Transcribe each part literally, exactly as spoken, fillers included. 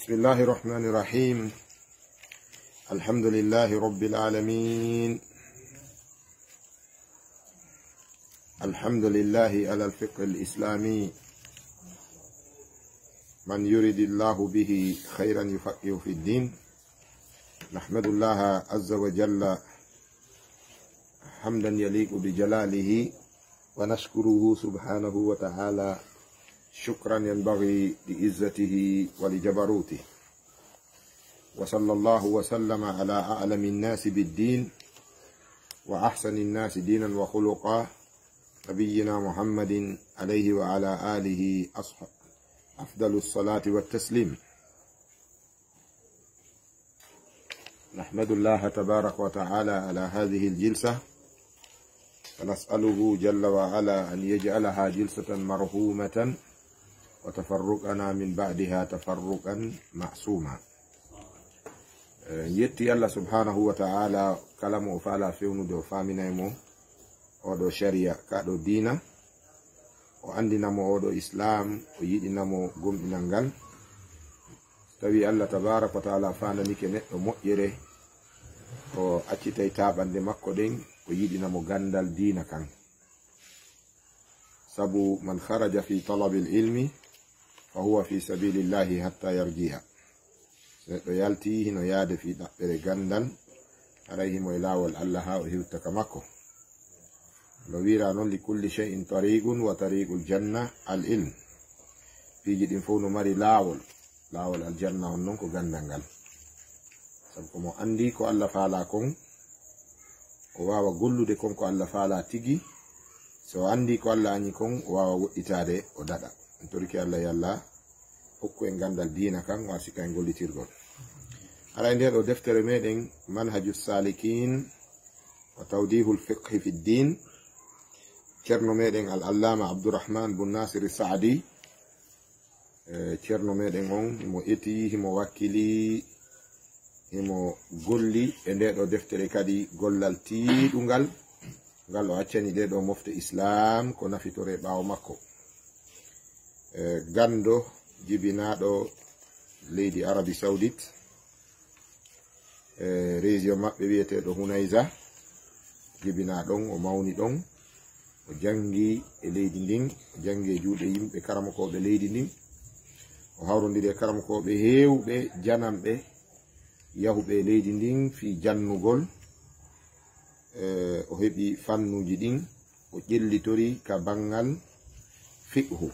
بسم الله الرحمن الرحيم. الحمد لله رب العالمين. الحمد لله على الفقه الإسلامي. من يرد الله به خيرا يفقهه في الدين. نحمد الله عز وجل حمدا يليق بجلاله، ونشكره سبحانه وتعالى شكرا ينبغي لعزته ولجبروته. وصلى الله وسلم على أعلم الناس بالدين وأحسن الناس دينا وخلقا، نبينا محمد عليه وعلى آله أصح-، أفضل الصلاة والتسليم. نحمد الله تبارك وتعالى على هذه الجلسة، ونسأله جل وعلا أن يجعلها جلسة مرحومة، وتفرقنا من بعدها تفرقا معصوما. Eh, yetti Allah subhanahu wa ta'ala, kala mo o faala fewnude, o faaminay mo oɗo sharia, ka ɗo diina, o andina mo oɗo Islam, o yiɗina mo gomɗinal ngal. Tawi Allah tabaraka wa ta'ala faandanike neɗɗo moƴƴere, o accitay taaɓannde makko ɗen, o yiɗina mo ganndal diina kan. Sabu, "Man kharaja fi talabil ilmi, fa huwa fi sabilillahi hatta yarji'a." So neɗɗo yalti hino yaade fi ɗaɓɓere ganndal, haray himo e laawol Allah haa o hewta ka makko. No wiira non, "Li kulli shay'in tariqun wa tariqul janna al ilm." Piiji ɗin fow no mari laawol. Laawol aljanna on non ko ganndal ngal. Sabu ko mo anndi ko Allah faala kon, o waawa gollude kon ko Allah faala tigi. So o anndi ko Allah añi kon, o waawa woɗɗitaade, o daɗa. En torike Allah, yo Allah hokku en ganndal diina kan, o arsika en gollitirgol. Haray nde ɗo deftere meɗen, Manhaju Salikin wa Tawdihul Fiqhi fi Din, Ceerno meɗen Al-Allama Abdurrahman bun Nasir Saadi, eh, Ceerno meɗen on, himo eti, himo wakkili, himo golli e nde ɗo deftere kadi gollal tiiɗungal, ngal o accani ɗe ɗo mofte Islam ko nafitore ɓaawo makko. Eh, ganndo jibinaaɗo leydi Arabie Saoudite, e région maɓɓe wiyeteeɗo Hunayza, jibinaa ɗon, o mawni ɗon, o janngi e leydi ndin, o janngi e juuɗe yimɓe karamokooɓe leydi ndin, o hawrondiri e karamokooɓe heewɓe jananɓe yahuɓe e leydi ndin fii jannugol, e o heɓi fannuuji ɗin, o ƴellitori ka banngal fiqhu,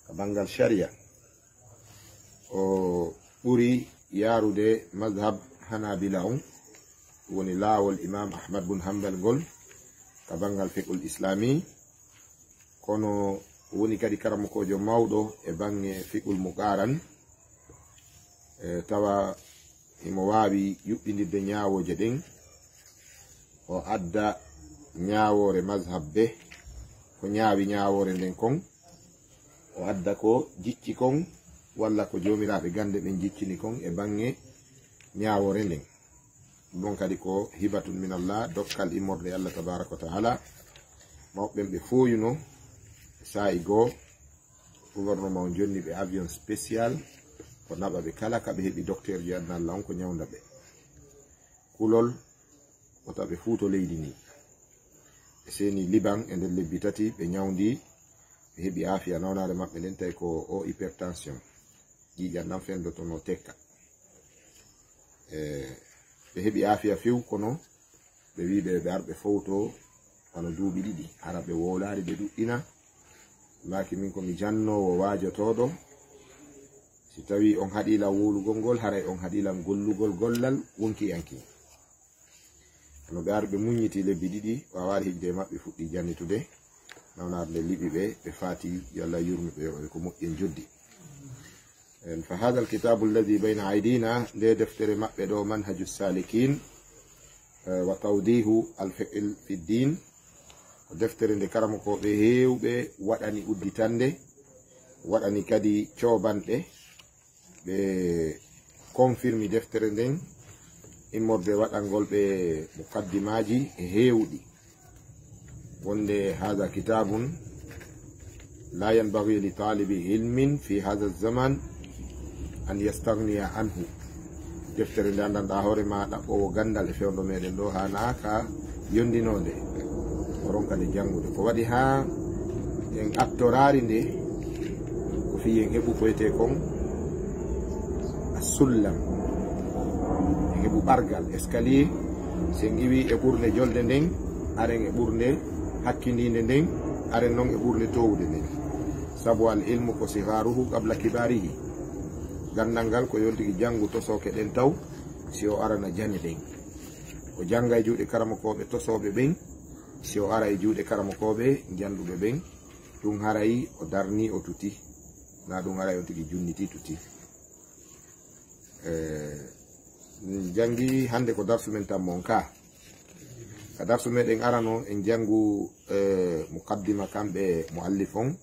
ka banngal sharia. O ɓuri yaarude mazhab Hanabila on, ɗum woni laawol Imam Ahmad bun Hanbal ngol ka banngal fiqhul islami. Kono woni kadi karamokoojo mawɗo e baŋŋe fiqhul muqaran. E, tawa himo waawi yuɓɓindirde ñaawooje ɗen, o adda ñaawoore mazhab be ko ñaawi ñaawoore nden kon, o adda ko jicci kon, walla ko joomiraaɓe gannde ɓen jiccini kon e baŋŋe ñaawoore nden. Ɗum ɗon kadi ko hibatun min Allah, dokkal immorde Allah tabaraka wa ta'ala. Mawɓe ɓen ɓe fooyuno, saa'i goo, gouvernement on jonni ɓe avion spécial, ko naɓa ɓe kala ka ɓe heɓi docteur ji adna Allah on ko ñawnda ɓe. Kulol, wota ɓe fuu to leydi ni. Ɓe seeni Liban e nder lebbi tati, ɓe ñawndi, ɓe heɓi aafiya. Nawnaare maɓɓe nden tawi ko o hypertension. Ƴiiƴan ɗan fendotono tekka. E, ɓe heɓi aafiya few, kono ɓe wi'i ɓe, ɓe ar ɓe fowto wano duuɓi ɗiɗi. Hara ɓe wowlaali, ɓe ɗuɗɗina. Maaki min ko mi jannoowo waajotooɗo. Si tawii on haɗii lan wowlugol ngol, haray on haɗii lan gollugol gollal wonkiyanke. Kono ɓe ari ɓe muññiti lebbi ɗiɗi, waawaali hijde e maɓɓe, fuɗɗi jannitude. Nawnaare nde liɓi ɓe, ɓe faati, yo Allah yurme ɓe, yoɓa ɓe ko moƴƴi en joddi. En, fa hadha alkitabu alladhi bayna aydina, nde deftere maɓɓe ɗo, Manhaju Salikin, eh, wa Tawdihu al Fiqh fi Din, ko deftere nde karamokooɓe heewɓe waɗani udditannde, waɗani kadi coobanɗe, ɓe confirmi deftere nden, immorde waɗangol ɓe muqaddimaaji e heewɗi. Wonde, "Hadha kitabun la yanbaghi li talibi ilmin fi hadha zaman an yastagniya anhu. Deftere nde anndanɗaa hoore ma ɗaɓɓoowo ganndal e fewndo meɗen ɗo haanaa ka yondinoonde. O ronka nde janngude. Ko waɗi haa en attoraari nde, ko fii en heɓu ko wiyetee kon a sullam. En heɓu ɓargal, escalier. Si en iwii e ɓurnde jolde nden, aren e ɓurnde hakkindiinde nden, aren non e ɓurnde toowude nden. Sabu al ilmu ko sigaaruhu qabla kibaarihi. Ganndal ngal ko yontigi janngu tosooke ɗen taw, si o arana jane ɗen. O jannga e juuɗe karamokooɓe tosooɓe ɓen, si o ara e juuɗe karamokooɓe jannduɓe ɓen, ɗum haray o darni o tuti. Na ɗum haray on tigi junniti tuti. Eh, min janngi hannde ko darsu men tammo on ka. Ka darsu meɗen arano en janngu, eh, muqaddima kamɓe muallif on.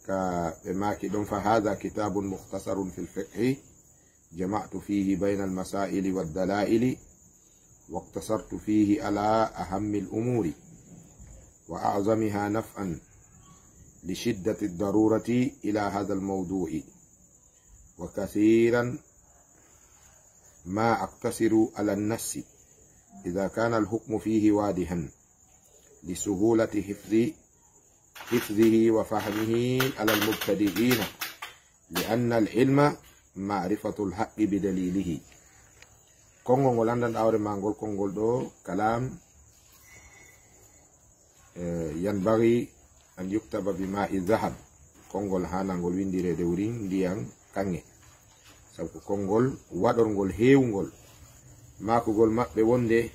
Ka ɓe maaki ɗon, فهذا كتاب مختصر في الفقه جمعت فيه بين المسائل والدلائل واقتصرت فيه على أهم الأمور وأعظمها نفعا لشدة الضرورة إلى هذا الموضوع، وكثيرا ما أقتصر على النص إذا كان الحكم فيه واضحا لسهولة حفظ حفظه وفهمه على المبتدئين، لأن العلم معرفة الحق بدليله. Konngol ngol anndanɗaa hoore maa ngol, konngol ɗo, kalam, eh, yanbaghi an yuktaba bi ma'i dhahab. Konngol haanaa ngol winndireede wurin ndiyan kaŋŋe. Sabu ko konngol waɗorngol heewngol. Maakugol maɓɓe wonde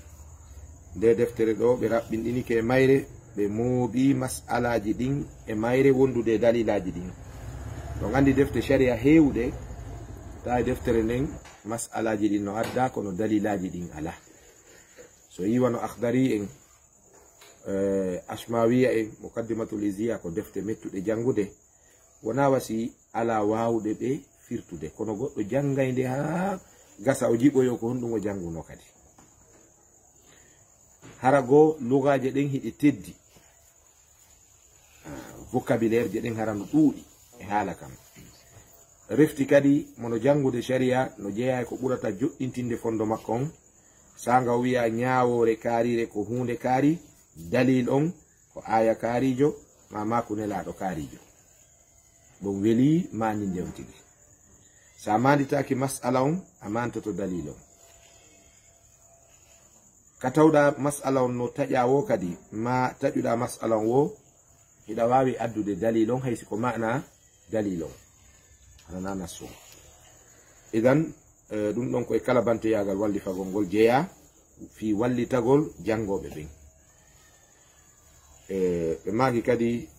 nde deftere ɗo ɓe raɓɓinɗinike e mayre, ɓe mooɓii mas'alaaji ɗin e mayre wondude e dalilaaji ɗin. Ɗon anndi defte shari'a heewuɗe, tawa e deftere nden mas'alaaji ɗin no adda, kono dalilaaji ɗin alaa. So yi wano Akhdari en, eh, Ashmawiya en, Muqaddimatul Izziya ko defte mettuɗe janngude, wonaa wa si alaa waawuɓe ɓe firtude, kono goɗɗo janngay nde haa gasa o jiɓoyoo ko honɗum o janngunoo kadi. Hara goo lugaaje ɗen hiɗe teddi. Ah, vocabulaire je ɗen hara no ɗuuɗi e haala kan. Refti kadi mo no janngude shari'a no jeyaa e ko ɓurata joɗɗintinde fondo makko on. Saanga o wi'a ñaawoore kaariire ko huunde kaari, dalil on ko aaya kaariijo, maa maaku Nelaaɗo kaariijo. Ɗum welii maandinde on tigi. So a maanditaaki mas'ala on, a maantoto dalil on. Ka tawɗaa mas'ala on no taƴaa woo kadi, maa taƴuɗaa mas'ala on woo, hiɗa waawi addude dalil on, hay si ko maanaa dalil on. Hananaa nassu on. Idan, eh, ɗum ɗon ko e kalabanteyaagal wallifagol ngol jeyaa, fii wallitagol janngooɓe ɓen. Eh, ɓe maaki kadi,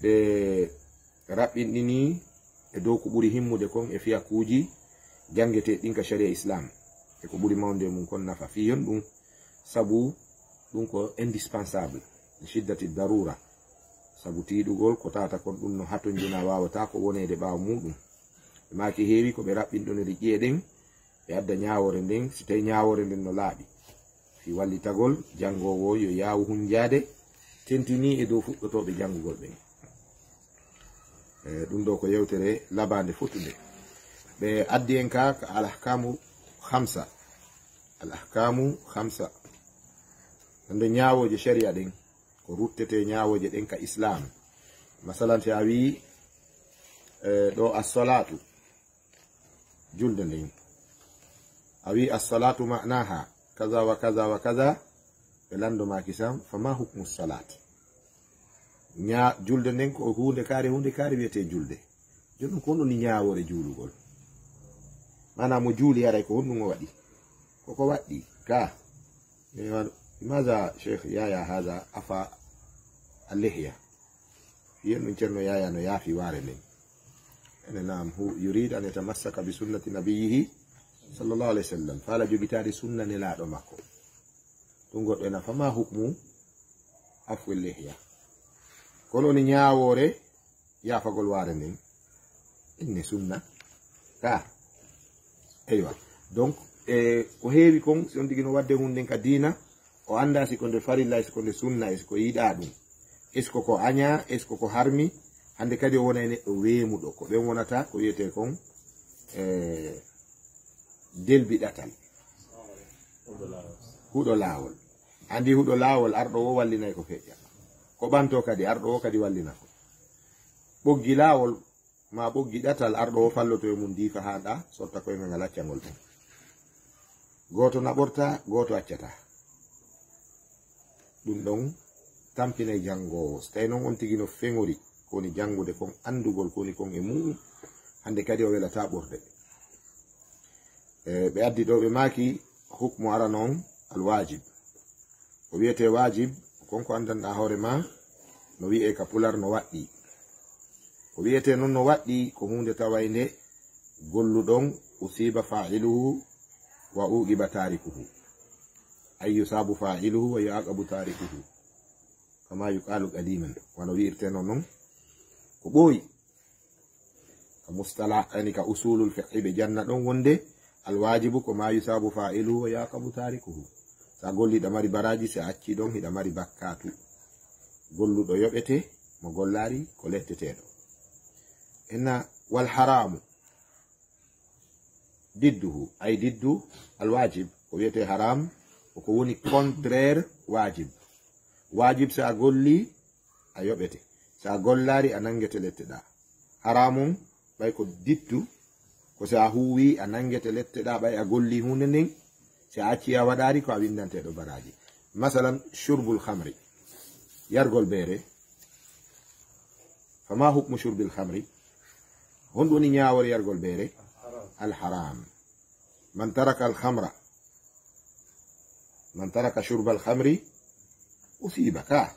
ɓe raɓɓinɗinii e dow ko ɓuri himmude kon e fiyakuuji janngeteeɗi ɗin ka shari'a Islam, e ko ɓuri mawnde e mum kon nafa. Fii yon ɗum, sabu ɗum ko indispensable, li shiddati darura, sabu tiiɗugol ko tawata kon ɗum no hatonjinaa, waawataa ko woneede ɓaawo muuɗum. Ɓe maaki heewi ko ɓe raɓɓinɗoniri ƴi'e ɗen, ɓe adda ñaawoore nden, si tawii ñaawoore nden no laaɓi. Fii wallitagol janngoowo yo yaawu hunjaade, tentinii e dow fuɗɗotooɓe janngugol ɓen. E, ɗum ɗo ko yewtere labaande fotunde. Ɓe addi en ka, ka al ahkamu khamsa. Al ahkamu khamsa. Hande ñaawooje shari'a ɗen, ko ruttetee ñaawooje ɗen ka Islam. Masalan, si a wi'i, e, ɗo as-salatu, julde nden. A wi'i as-salatu ma'naha kaza wa kaza wa kaza, ɓe lanndo ma kisan, fa ma hukmu salat? Ña-, julde nden ko huunde kaare, huunde kaare wiyetee julde. Jooni ko honɗum woni ñaawoore juulugol? Maanaa mo juuli haray ko honɗum o waɗi? Koko waɗɗi, ka. Limaza Sheikh Yaya hada afa al-lihya? Yen ɗum Ceerno Yaya no yaafi waare nden. Ene naam, hu yurid an yatamassaka bi sunnati nabiyyihi sallallahu alayhi wa sallam. Faala jogitaade sunna Nelaaɗo makko. Ɗum goɗɗo ena fama hukmu afwi lihya. Kono woni ñaawoore yaafagol waare nden. Inne sunna. Ka. Eywa. Donc, e, ko heewi kon, si on tigi no wadde hunden ka diina, o anndaa si ko nde farilla, si ko nde sunna, si ko yiɗaa ɗum. Est-ce que ko añaa, est-ce que ko harmi, Hannde kadi o wonay neɗɗo weemuɗo, ko ɓen wonata ko wiyetee kon e delbi ɗatal. Huɗo laawol. Anndi huɗo laawol, arɗo o wallinay ko feƴƴa. Ko ɓanto kadi, arɗo o kadi wallina ko. Ɓoggi laawol, ma ɓoggi ɗatal, arɗo o falloto e mum diifa haa ɗa, sorta koyngal ngal accangol tan. Gooto naɓorta, gooto accata. Ɗum ɗon tampinay janngoowo. So tawi noon on tigi no feŋori, ko woni janngude kon, anndugol ko woni kon e mu'um, hannde kadi o welataa ɓurde. E, ɓe addi ɗo, ɓe maaki hukmu arano on alwaajib. Ko wiyetee waajib, kon ko anndanɗaa hoore ma, no wiyee ka pular no waɗɗii. Ko wiyetee noon no waɗɗii, ko huunde tawaynde golluɗon, usiba fa'iluhu wa uqiba tarikuhu. Ay yusabu fa'iluhu wa yu'aqabu tarikuhu. Kama yuqalu qadiman. Wano wi'irtee noon noon. Ko ɓooyi. Ka mustalah, yani ka usulul fiqhi ɓe janna ɗon wonde alwajibu ko ma yusabu fa'iluhu wa yu'aqabu tarikuhu. Sa golli ɗa mari baraji, sa acci ɗon hiɗa mari bakkatu. Golluɗo yoɓete, mo gollari ko letteteɗo. Enna wal haramu. Didduhu, ay diddu alwajib, ko wiyete haram, ko ko woni contraire wajib. Wajib sa golli, a yoɓete. Sa gollari, a nangete letteɗa. Haramun, ɓay ko diddu, ko sa huwi, a nangete letteɗa, ɓay a golli hunde nden, si a acci a waɗari, ko a windanteɗo baraji. Masalan, shurbul khamri, yargol beere. Fama hukmu shurbil khamri? Honɗum woni ñaawore yargol beere? Al haram. Man taraka al khamra, man taraka shurbal khamri, usiba ka.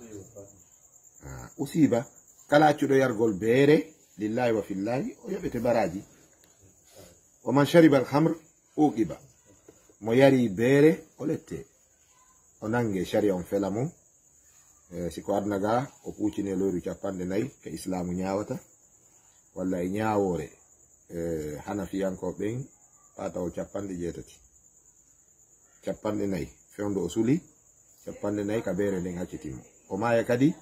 Ah, usiba. Kala accuɗo yargol beere, lillahi wa fillahi, o yoɓete baraji. Wa man shariba al khamr, uqiba. Mo yari beere, o lette. O nange, sharia on fela mo. E, si ko aduna ga, o puccine loyru capanɗe nayi, ka islamu ñaawata. Walla e ñaawoore, e, hanafiyankooɓe ɓen, paatawol capanɗe jeetati. Capanɗe nayi, fewndo o suli, capanɗe nayi ka beere nden accitimo. O maaya kadi,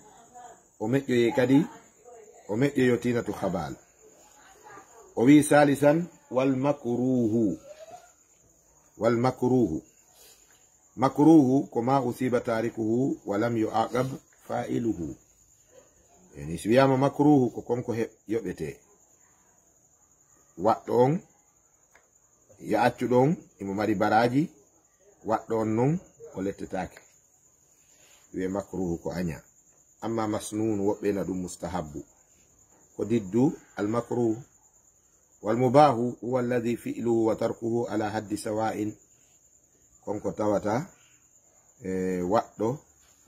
o meƴƴoye kadi, o meƴƴoyo tinatu khabal. O wi salisan, wal makruhu. Wal makruhu. Makruhu ko ma usiba tarikuhu wa lam yu'aqab fa'iluhu. Yani, si wiyama makruhu ko konko he-, yoɓete. Waɗɗo on, ya accuɗo on, imo mari baraji, waɗɗo on non, o lettetaake. Wiye makruhu ko aña. Amma masnun, woɓɓe na ɗum mustahabbu. Ko diddu al makruhu. Wal mubahu huwa alladhi fi'luhu wa tarkuhu ala haddi sawa'in. Konko tawata, e, waɗɗo,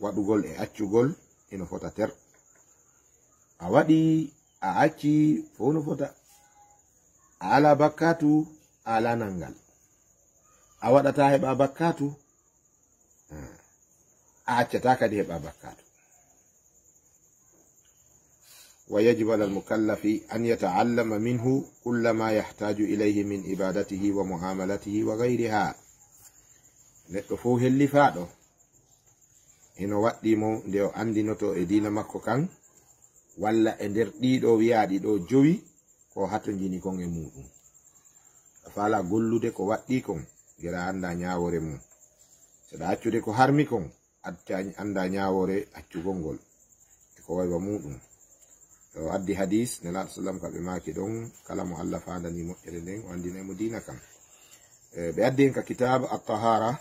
waɗugol e accugol, ino fota ter. A waɗi, a acci, fof no fota. A ala bakkatu, a ala nanngal. A waɗata heɓa bakkatu, a accata kadi heɓa bakkatu. Wa yajibu alal mukallafi an yata'allama minhu kulla ma yahtaju ilayhi min ibadatihi wa mu'amalatihi wa ghayriha. Neɗɗo fof hellifaaɗo hino waɗɗii mo nde o anndinoto e diina makko kan, walla e nder ɗiɗo wiyaaɗi ɗo jowi, ko hatonjini kon e muɗum. A faala gollude ko waɗɗii kon, gera annda ñaawoore mum. Saɗa accude ko harmi kon, acca annda ñaawoore accugol ngol. E ko waywa muɗum. O addi hadis, Nelaaɗo sallam ka ɓe maaki ɗon, kala mo Allah faandani moƴƴere nden, o anndinay mo diina kan. E, ɓe addi en ka kitab At-Tahara,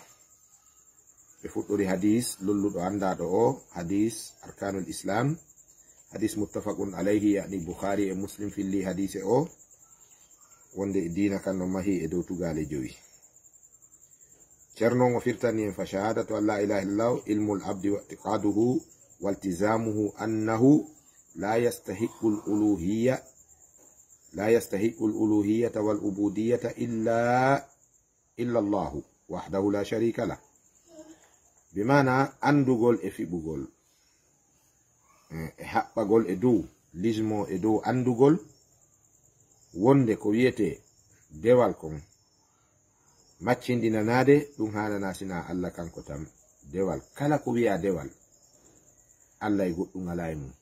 ɓe fuɗɗori hadis lolluɗo anndaaɗo o, hadis Arkanul Islam, hadis muttafaqun alayhi, yani Bukhari e Muslim filli hadise o, wonde e diina kan no mahi e dow tugaale jowi. Ceerno on o firtani en fa shahadatu an la ilaha illallah, ilmul abdi wa i'tiqaduhu wa iltizamuhu annahu la yastahiqqul uluhiyya, la yastahiqqul uluhiyyata wal ubudiyyata illa illa Allahu wahdahu la sharika lah. Bi maana anndugol e fiɓugol, e, e haɓɓagol e dow, lismo e dow anndugol wonde ko wiyetee dewal kon, maccindinanaade, ɗum haanana sina Allah kanko tan. Dewal, kala ko wiya dewal, Allah e goɗɗum alaa e mum.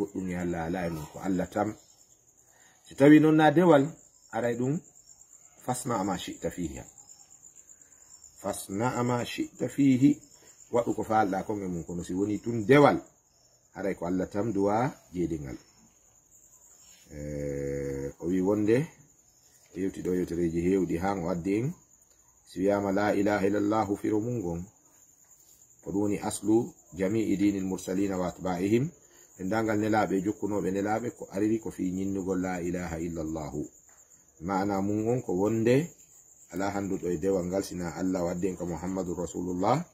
Goɗɗum e Allah alaa e mum, ko Allah tan. Si tawii noon na dewal, aray ɗum fasna ma shi'ta fiihi. Fasna ma shi'ta fiihi, waɗu ko faalɗaa kon e mum, kono si wonii tun dewal, aray ko Allah tan duwaa jeydingal. Eh, o wii wonde, o yewti ɗo yewtereeji heewɗi haa o addi en. Si wiyaama laa ilaaha illallahu firo mum ngon, ko ɗum woni aslu jamii diinil mursalina wa atbaa'ihim. Denndaangal nelaaɓe e jokkunooɓe nelaaɓe ko ariri ko fii ñinnugol laa ilaaha illallahu. Maana mum on ko wonde alaa hannduɗo e dewal ngal sinaa Allah, o addi en ka Muhammadu Rasulullah.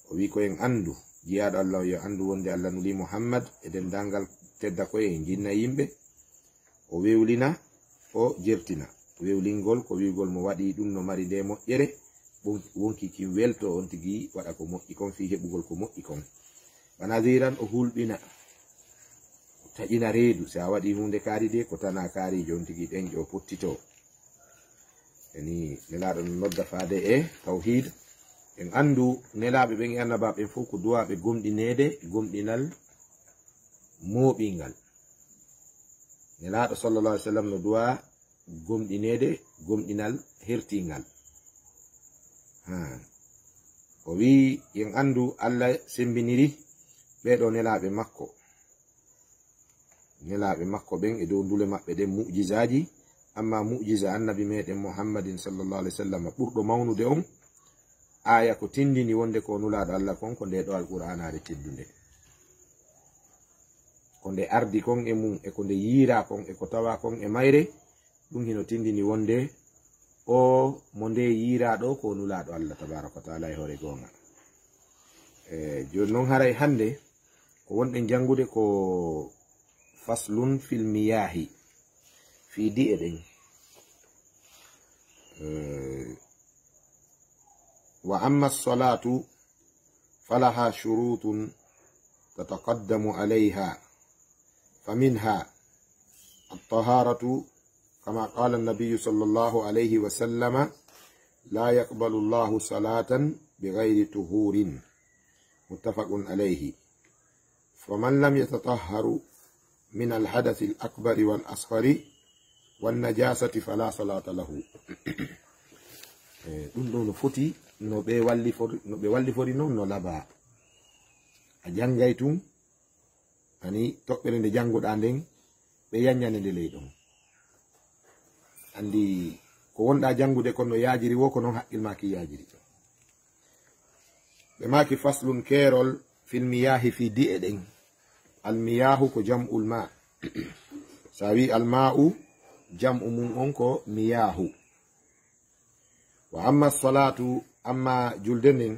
O wii ko en anndu, jiyaaɗo Allah on yo anndu wonde Allah nuli Muhammad e denndaangal tedda koye e jinna yimɓe. O wewlina, o jertina. Wewlingol ko wi'ugol mo waɗii ɗum no mari nde moƴƴere, won-, wonki kin welto on tigi waɗa ko moƴƴi kon fii heɓugol ko moƴƴi kon. Wa naziran, o hulɓina, o taƴina reedu. Si a waɗii huunde kaari de, ko tana kaariijo on tigi ɗenƴo pottitoo. Eni, nelaaɗo no nodda faade e tawhiid. En anndu nelaaɓe ɓen e annabaaɓe ɓen fof ko duwaaɓe gomɗineede gomɗinal mooɓingal. Nelaaɗo sallallahu alaihi wasallam no duwaa gomɗineede gomɗinal hertingal. Ha. O wii, en anndu Allah semmbiniri ɓee ɗoo nelaaɓe makko. Nelaaɓe makko ɓen e dow ndule maɓɓe ɗen mu'jizaaji, amma mu'jiza annabi meɗen Muhammadin sallallahu alaihi wasallam ɓurɗo mawnude on, aaya ko tindini wonde ko nulaaɗo Allah kon, ko nde ɗo Alqur'aanaare teddunde. Ko nde ardi kon e mum, e ko nde yiiraa kon, e ko tawaa kon e mayre, ɗum hino tindini wonde o mo nde yiiraa ɗo ko nulaaɗo Allah tabaaraka wa taala e hoore goonga. E, jooni non haray hannde ko wonɗen janngude ko faslun fil miyaahi, fii di'e ɗen. E, wa amma as-salaatu falaha shuruutun tataqaddamu alayha. فمنها الطهارة، كما قال النبي صلى الله عليه وسلم: لا يقبل الله صلاة بغير طهور. متفق عليه. فمن لم يتطهر من الحدث الأكبر والأصغر والنجاسة فلا صلاة له. Eh, ɗum ɗo no foti no ɓe wallifori, no ɓe wallifori non no laba. A janngay tun, ani toɓɓere nde jannguɗaa nden, ɓe yanñane nde ley ɗon. Anndi ko wonɗaa janngude kon no yaajiri wo, ko non haqqil maaki yaajiri. Ɓe maaki faslun keerol fil miyaahi fii di'e ɗen. Al miyaahu ko jam'ul maa. So a wii al maa'u, jam'u mum on ko miyaahu. Wa amma salaatu, amma julde nden,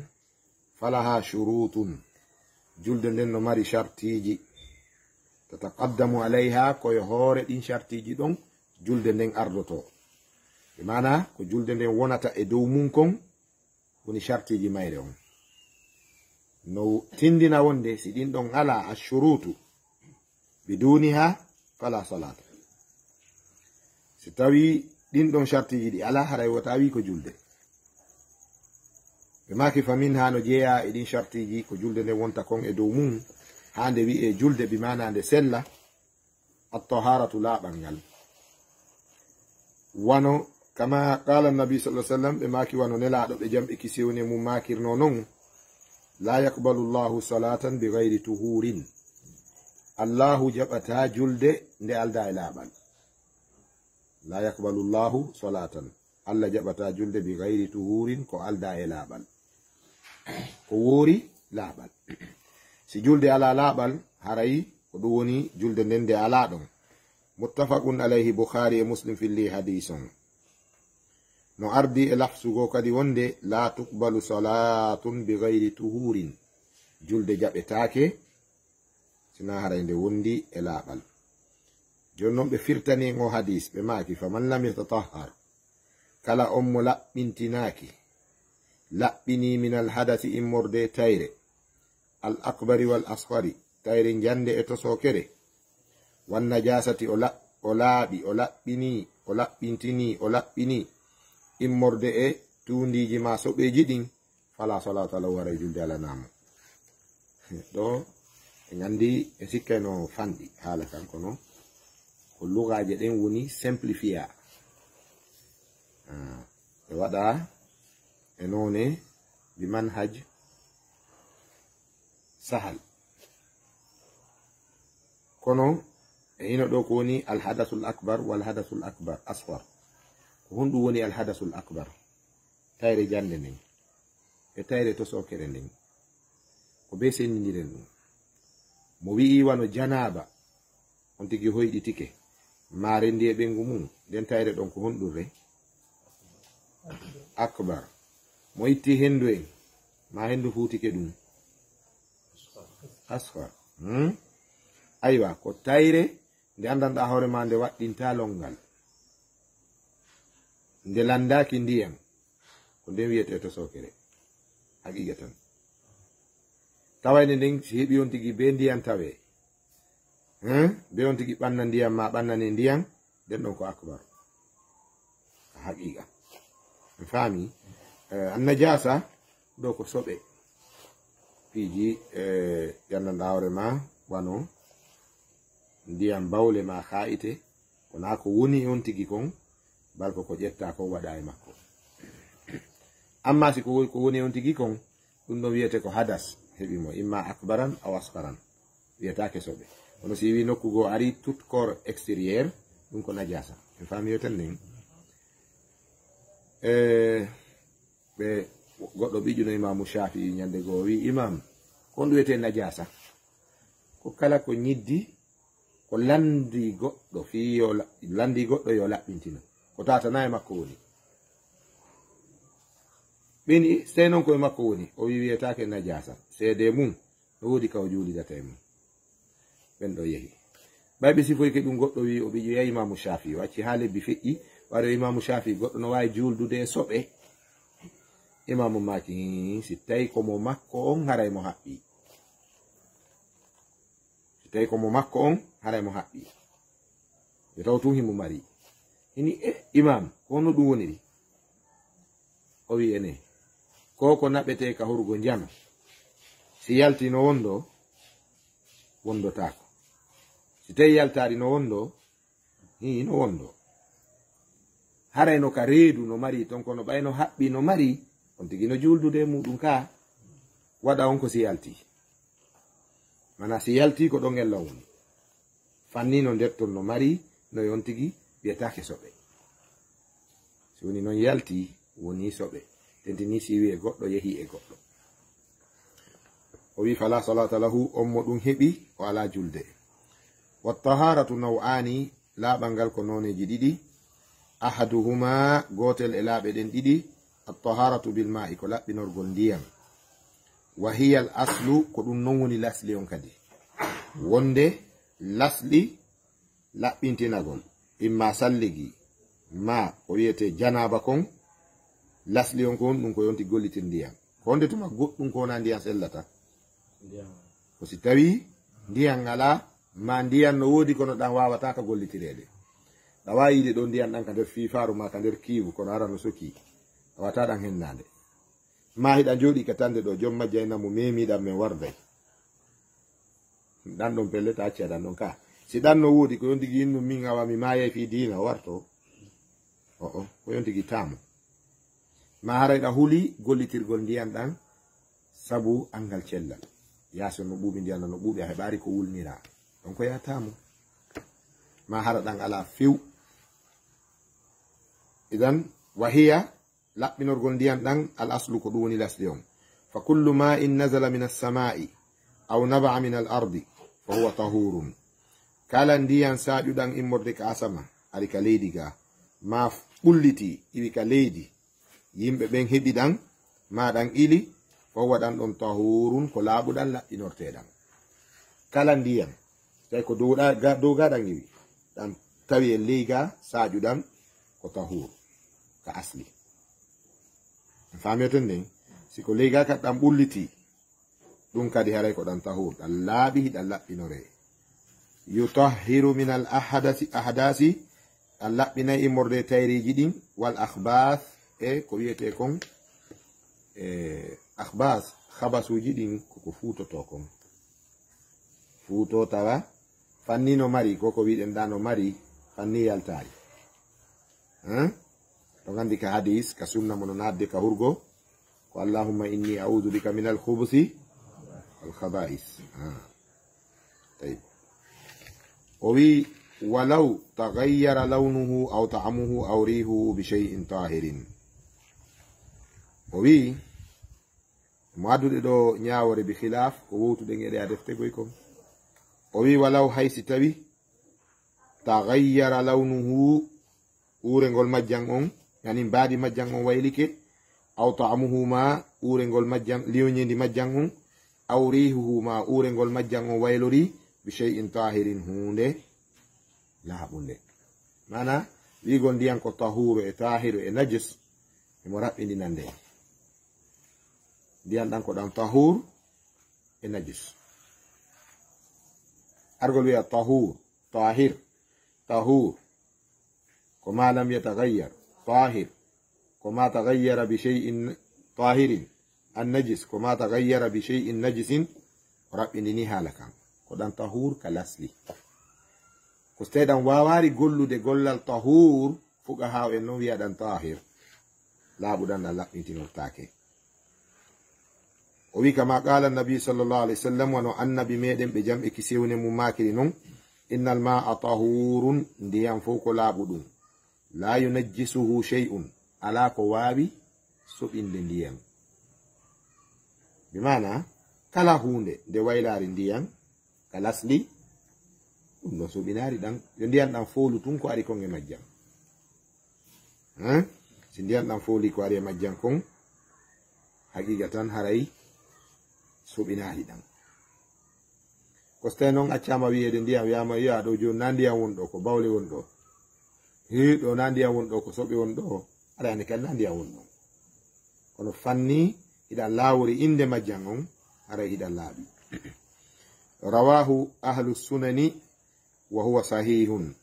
falaha shurutun. Julde nden no mari shartiiji. Tataqaddamu alayha, ko e hoore ɗin shartiiji ɗon julde nden ardotoo. Bi maana ko julde nden wonata e dow mum kon woni shartiiji mayre on. No tindina wonde si ɗin ɗon alaa, ashurutu, biduniha fala salata. Si tawi ɗin ɗon shartiiji ɗi alaa, haray wota wi ko julde. Ɓe maaki famin haa no jeeya e ɗin shartiiji ko julde nden wonta kon e dow mum, haa nde wi'e julde bi maana nde sella, at-taharatu, laaɓal ngal. Wano, kama qala nabi sallallahu alaihi wasallam, ɓe maaki wano Nelaaɗo ɓe jam e kisiyewne mum maakirno non, la yaqbalu Allahu salatan bi ghairi tuhurin. Allahu jaɓata julde nde alda e laaɓal. La yaqbalu Allahu salatan. Allah jaɓata julde bi ghairi tuhurin, ko alda e laaɓal. Ko woori laaɓal. Si julde alaa laaɓal, haray ko ɗum woni julde nden nde alaa ɗon. Muttafaqun alayhi, Bukhari e Muslim filli hadiis on. No ardi e lafsu goo kadi wonde, la tuqbalu salatun bi ghairi tuhurin. Julde jaɓetaake, sinaa haray nde wondi e laaɓal. Jooni non ɓe firtani en o hadiis, ɓe maaki, faman lam yatatahhar, kala on mo laɓɓintinaaki, laɓɓinii min al hadasi, immorde e tayre, al akbari wal asghari, tayre njande e tosookere, wan najasati, o laɓ-, o laaɓi, o laɓɓinii, o laɓɓintinii, o laɓɓinii, immorde e tuundiiji maa soɓeeji ɗin, fala salata lahu, haray julde alanaamo. Ɗo, En nganndi, en sikkayno fanɗi haala kan, kono ko lugaaje ɗen woni simplifiya. Ah, ɓe waɗa e noone bi manhaj sahal. Kono e hino ɗo ko woni alhadasul akbar wal hadasul akbar asghar. Ko honɗum woni alhadasul akbar? Tayre jannde nden e tayre tosookere nden. Ko be senndindiren ɗum. Mo wi'i wano janaaba, on tigi hoyɗitike, ma renndi e ɓengu mum, nden tayre ɗon ko honɗum re? Akbar. Mo itti hendu en, ma hendu fuutike ɗum? Asghar. Hmm? Aywa, ko tayre nde anndanɗaa hoore ma nde waɗɗinta lonngal. Nde lanndaaki ndiyam, ko nden wiyetee tosookere. Haqiiqa tan. Tawayde nden, si heɓi on tigi be ndiyam tawee, hein? Be on tigi ɓanna ndiyam ma ɓannane ndiyam, nden ɗon ko akbar. Haqiiqa. En faami? Eh, annajaasa, ɗo ko soɓe. Piiji, eh, ɗi anndanɗaa hoore ma, wano ndiyam bawle ma kaa'ite, ko naa ko woni e on tigi kon, bal ko ko ƴetta kon waɗa e makko. Amma si ko wo-, ko woni e on tigi kon, ɗum ɗon wiyete ko hadas, heɓi mo, imma akbaran aw asgharan. Wiyetaake soɓe. Kono si wi nokku goo ari tout corps extérieur, ɗum ko najasa. En faami yo ten nden? Eh, ɓe, goɗɗo ɓiƴuno Imaamu Shaafi'i ñande goo, o wi, "Imaam, ko honɗum wiyetee najaasa?" Ko kala ko ñiddi, ko lanndi goɗɗo fii yo la-, lanndi goɗɗo yo laɓɓintino. Ko taatanaa e makko woni. Ɓeni, si tawii non ko e makko woni, o wi wiyetaake najaasa. Seedee mum, no woodi ka o juulidata e mum. Ɓen ɗo yehi. Ɓay ɓe sifoyke ɗum, goɗɗo wi o ɓiƴuya Imaamu Shaafi'i, o acci haa lebbi feƴƴi, waɗi o Imaamu Shaafi'i, goɗɗo no waawi juuldude e soɓe. Imaamu maaki, "Hii, si tawi ko mo makko on, haray mo haɓɓi. Si tawi ko mo makko on, haray mo haɓɓi. Yo taw tun himo mari." Hini, "E, Imaam, ko honno ɗum woniri?" O wi, "Ene, ko ko naɓetee ka hurugo njano. Si yalti no wondo, wondotaako. Si tawi yaltaari no wondo, hii no wondo. Haray no ka reedu no mari ton, kono ɓay no haɓɓi no mari, on tigi no juuldude e muɗum ka, waɗa on ko si yalti. Mana si yalti ko ɗon ella woni. Fanni no nder ton no mari, no yon tigi wiyetaake soɓe. Si woni non yalti, woni soɓe. Tentini si wi'e goɗɗo yehi e goɗɗo." O wi, "Fala salata lahu, on mo ɗum heɓi, o alaa julde." "Wa taharatu naw'ani, laaɓal ngal ko nooneeji ɗiɗi. Ahaduhuma, gootel e laaɓe ɗen ɗiɗi, at-taharatu bil ma'i, ko laɓɓinorgol ndiyam. Wa hiya al aslu, ko ɗum non woni lasli on kadi. Wonde lasli laɓɓintinagol, imma salligi, ma ko wiyetee janaaba kon, lasli on kon, ɗum ko yonti gollitir ndiyam. Ko honde tuma goɗɗum ko wonaa ndiyam sellata? Ko si tawii ndiyam alaa, ma ndiyam no woodi kono ɗam waawataa ka gollitireede. Ɗa waawi yiide ɗo ndiyam ɗam ka nder fiifaaru ma ka nder kiiwu, kono ara no sokii. A wataa ɗam hennaande. Ma hiɗa jooɗii ka tande ɗo, jom majja ina mo meemiiɗam men warday. Ɗan ɗon pellet a acca ɗan ɗon ka. Si ɗan no woodi ko yondigi innum min awa mi maayay fii diina o warto. O'o, ko yondigi taamu. Ma haray ɗa huli gollitirgol ndiyan ɗan sabu angal cellal. Yaasi on no ɓuuɓi ndiyan ɗan no ɓuuɓi a heɓaari ko wulnira. Ɗon ko yaa taamu. Ma hara ɗan alaa few. Idan, wahiya laɓɓinorgol ndiyan ɗan, al aslu ko ɗum woni lasli on. Fa kullu ma in nazala min assama'i aw naba'a min al ardi fa huwa tahurun. Kala ndiyan saaƴuɗan immorde ka asama, ari ka leydi ga, ma ɓulliti iwi ka leydi, yimɓe ɓen heɓi ɗan, ma ɗan ili, fa huwa ɗan ɗon tahurun, ko laaɓuɗan laɓɓinorteɗan. Kala ndiyan, tawi ko dow ɗa-, ga-, dow ga ɗan iwi, ɗan tawi e ley ga saaƴuɗan ko tahur, ka asli. En faami ton nden, si ko ley ga ka ɗan ɓulliti, ɗum kadi haray ko ɗan tahur, ɗan laaɓi, ɗan laɓɓinore. Yutahhiru min al ahdasi, ahdasi, ɗan laɓɓinay immorde tayreeji ɗin, wal akhbath, e ko wiyetee kon, e akhbath, khabasuuji ɗin, ko ko fuutotoo kon. Huuto tawa fanni no mari, ko ko wiɗen ɗa no mari, fanni yaltaari. Hein? To gandi ka hadis, ka sunna mo no nadde ka hurgo, ko: "Allahumma inni a'udhu bika min al-khubuthi wal khaba'is." Ah. Tayyib. O wi: "Walaw taghayyara lawnuhu aw ta'amuhu aw rihuhu bi shay'in tahirin." O wi, mo addude ɗo ñaawore bi khilaf, ko wowtuɗen e ɗe a defte goy kon. O wi: "Walaw, hay si tawi, taghayyara lawnuhu, uurengol majjan on, yani mbaadi majjan on waylike, aw ta'amuhu, ma uurengol majjan, liyoñeendi majjan on, aw rihuhu, ma uurengol majjan on waylori, bi shay'in tahirin, huunde laaɓunde." Mana, wi'ugol ndiyan ko tahuru e tahiru e najis, emo raɓɓindinande. Ndiyan ɗan ko ɗan tahur e najis. Argol wi'a tahur, tahir, tahur. Ko ma lam yataghayyar, tahir. Ko ma taghayyara bi shay'in tahirin. An najis, ko ma taghayyara bi shay'in najisin. O raɓɓindini haala kan. Ko ɗan tahur ka lasli. Ko so tawi ɗan waawaari gollude gollal tahur, fuqahaa en non wi'a ɗan tahir. Laaɓuɗan ɗan laɓɓintinortaake. O wi, kama qala Nabi sallallahu alaihi wasallam, wano Annabi meɗen, ɓe jam e kisewne mum, maakiri non: "Innal ma'a tahurun, ndiyan fow ko laaɓuɗun. La yunajjisuhu shay'un, alaa ko waawi soɓinde ndiyan." Bi maana, kala huunde nde waylaari ndiyan, ka lasli, ɗum ɗon soɓinaari ɗan. Yo ndiyan ɗan foolu tun ko ari kon e majjan. Hein? Si ndiyan ɗan fooli ko ari e majjan kon, haqiqa tan haray soɓinaari ɗan. Ko so tawi non accaama wi'eede ndiyan, wi'aama, "Yo, ɗo jooni na ndiyan won ɗo, ko bawle won ɗo. Hi, ɗo na ndiyan won ɗo, ko soɓe won ɗo." Aray hannde kadi na ndiyan won ɗon. Kono fanni hiɗan laawori innde majjan on, haray hiɗan laaɓi. Rawahu ahlu sunani wa huwa sahihun.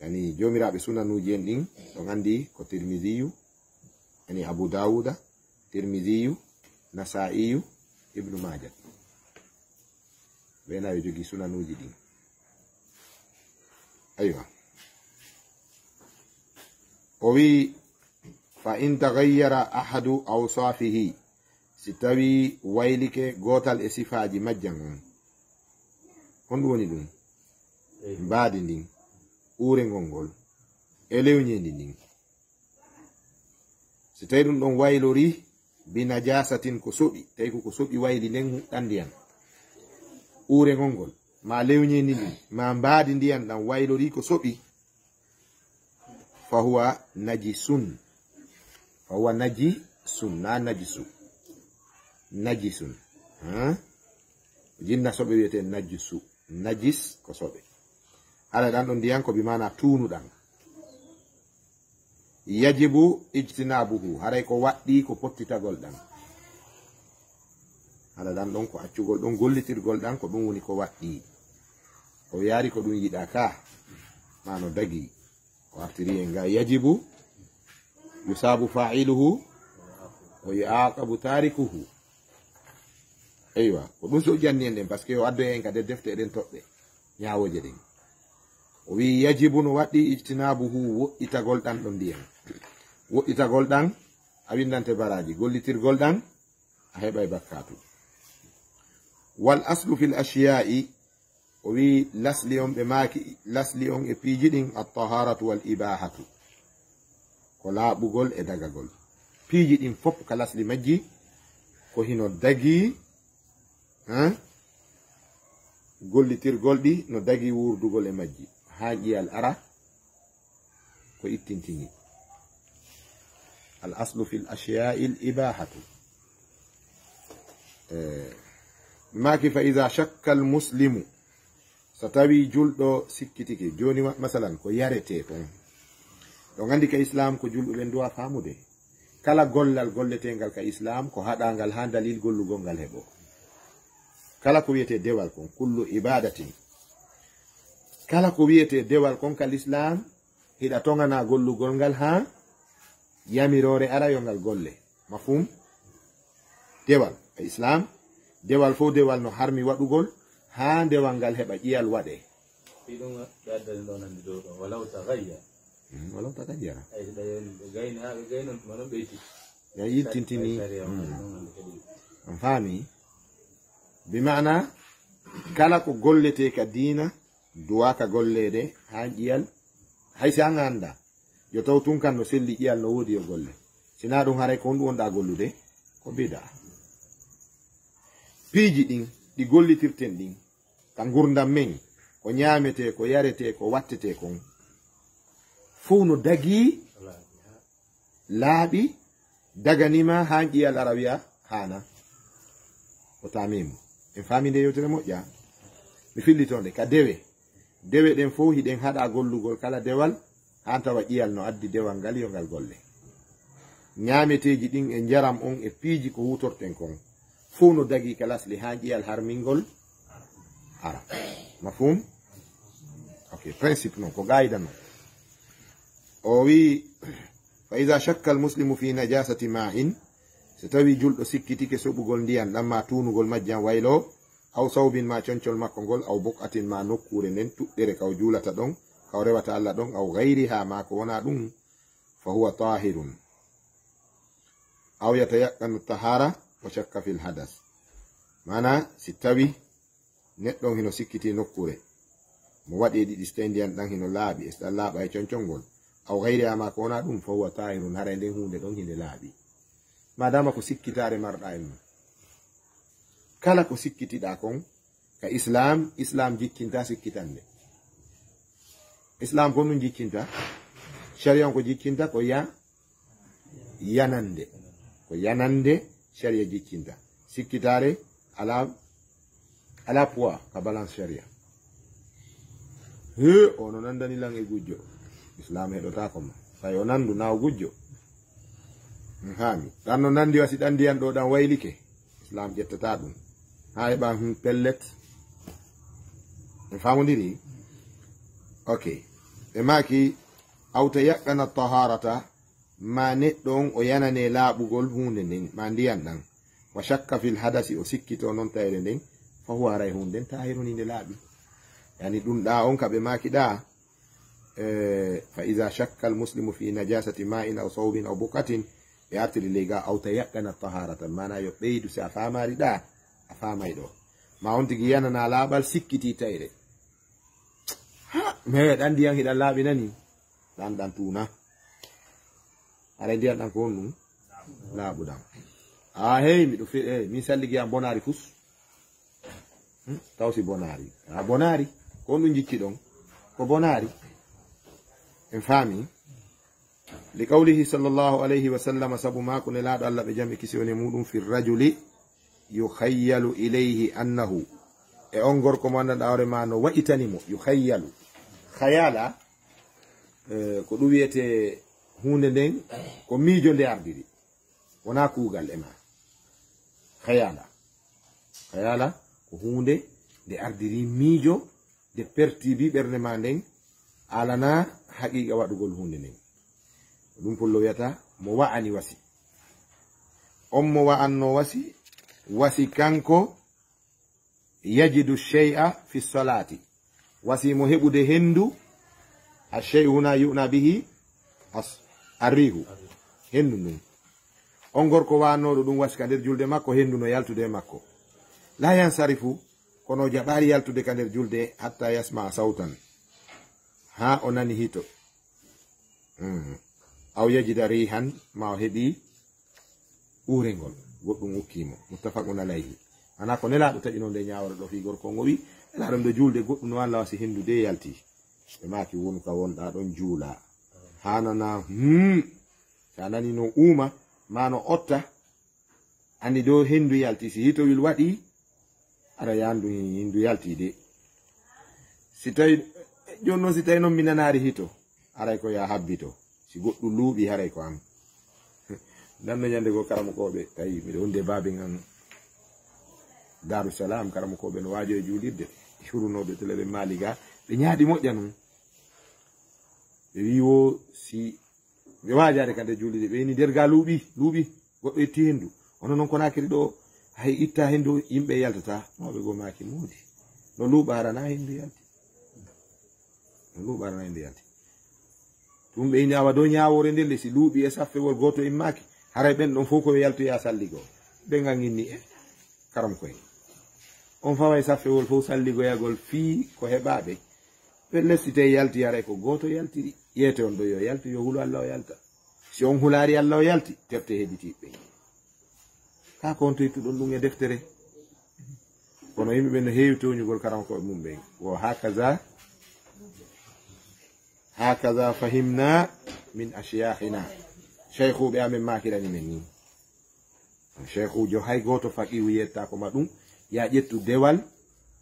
Yani, joomiraaɓe sunanuuji en ɗin, ɗon anndi ko Tirmiziyu, yani Abu Dawuda, Tirmiziyu, Nasa'iyu, Ibnu Maaja. Ɓe nayo jogi sunanuuji ɗin. Aywa. O wi, "Fa in taghayyara ahadu awsafihi," si tawi waylike gootal e sifaaji majjan on. Honɗum woni ɗum? Mbaadi ndin, uurengol ngol, e lewñeendi ndin. Si tawi ɗum ɗon waylori bi najasatin, ko soɓi, tawi ko, ko soɓi wayli nden huɗɗan ndiyan. Uurengol ngol, ma lewñeendi ndin, ma mbaadi ndiyan ɗan waylori ko soɓi. Fa huwa najisun. Fa huwa najisun, na najisu. Najisun. Ha? Jinna soɓe wiyete najisu. Najis ko soɓe. Haray ɗan ɗon ndiyan ko bi maana tuunuɗan. Yajibu ijtinabuhu. Haray ko waɗɗi ko pottitagol ɗan. Haray ɗan ɗon ko accugol ɗon gollitirgol ɗan, ko ɗum woni ko waɗɗi. O yaari ko ɗum yiɗa ka. Ma no dagi. O artiri en ga, yajibu yusabu fa'iluhu wa yu'aqabu tarikuhu. Eywa, ko ɗum so janni en ɗen, parce que o addoya en ka nder defte eɗen toɓɓe ñaawooje ɗen. O wi, yajibu, no waɗɗi, ijtinabuhu, woɗɗitagol ɗan ɗon ndiyan. Woɗɗitagol ɗan, a windante baraaji. Gollitirgol ɗan, a heɓay bakkaatu. Wal aslu fil ashiya'i, o wi, lasli on ɓe maaki, lasli on e piiji ɗin, at-taharatu wal ibahatu. Ko laaɓugol e dagagol. Piiji ɗin fof ka lasli majji, ko hino dagi, hein? Gollitirgol ɗi no dagi wurdugol e majji. Haa ƴiyal ara, ko ittintini. Al aslu fil ashiya'i al ibahatu. Eh, maaki fa iza shakka al muslimu. So tawi julɗo sikkitike, jooni ma-, masalan, ko yarete kon. Ɗo nganndi ka Islam ko julɗo ɓen duwa faamude. Kala gollal golletengal ka Islam ko haɗangal haa dalil gollugol ngal heɓo. Kala ko wiyete dewal kon, kullu ibadatin. Kala ko wiyete dewal kon ka Islam, hiɗa tongana gollugol ngal haa yamiroore ara yo ngal golle. Mafhum? Dewal, e Islam, dewal fof dewal no harmi waɗugol, haa ndewal ngal heɓa ƴiyal waɗee. Ɗiɗum ɓe addani ɗo nandi dow ɗo walaw tagayyara. Walaw tagayyara. Ay so ɗayon ɓe gayni haa ɓe gaynon tuma noon ɓe itti. Ya yittintini. Sariya on ɗum nandi kadi. On faami? Bi maana kala ko golletee ka diina duwaaka golleede haa ƴiyal, hay si an annda yo taw tun kan no selli ƴiyal no woodi yo golle. Sinaa ɗum haray ko honɗum wonɗaa gollude? Ko bida. Piiji ɗin ɗi gollitirten ɗin ka ngurdam men, ko ñaametee, ko yaretee, ko wattetee kon fow no dagii laaɓi, daganima haa ƴiyal ara wiya haana. O taamimu. En faami nde yewtere moƴƴa. Mi fillito nde ka dewe. Dewe ɗen fow hiɗen haɗa gollugol kala dewal haa tawa ƴiyal no addi dewal ngal yo ngal golle. Ñaameteeji ɗin e njaram on e piiji ko huutorten kon fow no dagii ka lasli haa ƴiyal harmingol ara. Mafhum? Ok, principe non ko gaayda non. O wi fa iza shakka al muslimu fi najasati ma'in, so tawi julɗo sikkitike soɓugol ndiyan ɗan ma tuunugol majjan waylo, aw sawbin ma concol makko ngol, aw buq'atin ma nokkuure nden tuɗɗere ka o juulata ɗon, ka o rewata Allah ɗon, aw gayriha ma ko wona ɗum, fa huwa tahirun. Aw yatayaqqanu tahara wa shakka fil hadas. Mana si tawi neɗɗo on hino sikkiti nokkuure mo waɗi e ɗiɗi, so tawi ndiyan ɗan hino laaɓi, e so ɗan laaɓa e concol ngol, aw gayriha ma ko wona ɗum, fa huwa tahirun, haray nden huunde ɗon hinde laaɓi. Madama ko sikkitaare marɗa e mum, kala ko sikkitiɗa kon ka islam, islam jikkinta sikkitande. Islam ko ɗum jikkinta, sharia on ko jikkinta ko ya yanande, ko yanande sharia jikkinta. Sikkitaare ala ala poids ka balance sharia. He, ono nandani lan e gujjo, islam heɗotako ma. Tawi o nandu na o gujjo. Haami ɗan no nandi wasi ɗan ndiyan ɗo ɗan waylike, islam ƴettata ɗum. Ha heɓa hun pellet. En famodiri? Ok. Ɓe maki, aw tayaqqana taharata, ma neɗɗo on o yanane laaɓugol hunde nden ma ndiyan ɗan, wa shakka fil hadasi, o sikkito non tayre nden, fa huwa, haray hunde nden tahirun, hinde laaɓi. Yani ɗum ɗa on ka ɓe maki ɗa, eh, fa iza shakka al muslimu fi najasati ma'in aw sawbin aw buqatin, ɓe artiri ley ga aw tayaqqana taharatan, mana yo ɓeydu si a famari ɗa, a famay ɗo. Ma on tigi yanana laaɓal sikkiti tayre. Ha, mais ɗan ndiyan hiɗan laaɓi nani? Ɗan ɗan tuuna. Aɗa ndiyan ɗan ko honɗum? Laaɓuɗan. A hey, miɗo fe, eh, min salligi an bonari fus. Hmm, taw si bonari. A bonari. Ko honɗum jikki ɗon? Ko bonari. En faami? Li qawlihi sallallahu alayhi wa sallam, sabu maa ko Nelaaɗo Allah ɓe jam e kisi woni e muɗum, fi rajuli yukhayyalu ilayhi annahu, e on gorko mo anndanɗaa hoore maa no wa'itani mo, yukhayyalu. Khayala, eh, ko ɗum wiyetee huunde nden, ko miijo nde ardiri. Wonaa kuugal e maa. Khayala. Khayala ko huunde nde ardiri miijo, nde pertibi ɓernde maa nden, alanaa haqiiqa waɗugol huunde nden. Ɗum pullo wiyata mo wa'ani wasi. On mo wa'anno wasi, wasi kanko yajidu shay'a fi salati. Wasi mo heɓude hendu, a shay'u huna yu'na bihi as-, arrihu. Hendu ndun. On gorko wa'annooɗo ɗum wasi ka nder julde makko, hendu no yaltude e makko. La yansarifu, kono o jaɓaali yaltude ka nder julde, hatta yasma'a sawtan. Haa o nani hito. Mm. Aw yajida rihan, ma o heɓi uurengol, goɗɗum ukkii mo. Muttafaqun alayhi. Ana ko Nelaaɗo taƴinoo nde ñaawore ɗo fii gorko on, o wi, Nelaaɗo, miɗo juulde, goɗɗum no Allah wasi, hendu de yalti. Ɓe maaki, wonu ka wonɗaa ɗon juula. Haanana, hmm. Sa nani no uuma, ma no otta, anndi do hendu yalti, si hitowil waɗi, ara yaandu hindu yalti de. Si tawi, jooni noon si tawi noon mi nanaari hito, aray ko ya habbito. Si goɗɗum luuɓi, haray ko an. Nanno ñande goo karamokooɓe, tawi miɗo wonde baaben an Daaru Salaam, karamokooɓe no waajo e juulirde, ɓe hurunooɓe tele ɓe maali ga, ɓe ñaaɗi moƴƴa noon. Ɓe wii wo si ɓe waajaade ka nder juulirde, ɓe ini nder ga luuɓi, luuɓi, goɗɗo itti hendu. Hono noon Konaakiri ɗo, hay itta hendu, yimɓe yaltata. Mawɓe goo maaki moodi. No luuɓa harana henndu yalti. No luuɓa harana henndu yalti. Ɗum ɓe ini awa dow ñaawoore nde le si luuɓi e saffewol gooto immaaki. Haray ɓen ɗon fof ko yo yaltoya salligo. Ɓe ngan inni e karam koye. On faway saffewol fof salligoyagol fii ko heɓaaɓe. Ɓe lestitay yalti haray ko gooto yaltiri. Yeete on ɗo yo yaltu, yo hulu Allah o yalta. Si on hulaari Allah o yalti, tefte hedditiiɓe. Kaa ko on toytuɗon ɗum e deftere. Kono yimɓe ɓen no heewi tooñugol karam koye mum ɓen. Wo hakaza, hakaza fahimna min ashyaakhina. Shaykhuuɓe amen maakirani men nii. Shaykhuujo hay gooto faqiihu yettaako ma ɗum. Ya ƴettu dewal,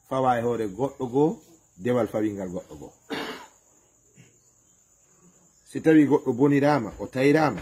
fawa e hoore goɗɗo goo, dewal fawingal goɗɗo goo. Si tawi goɗɗo boniraama, o tayraama,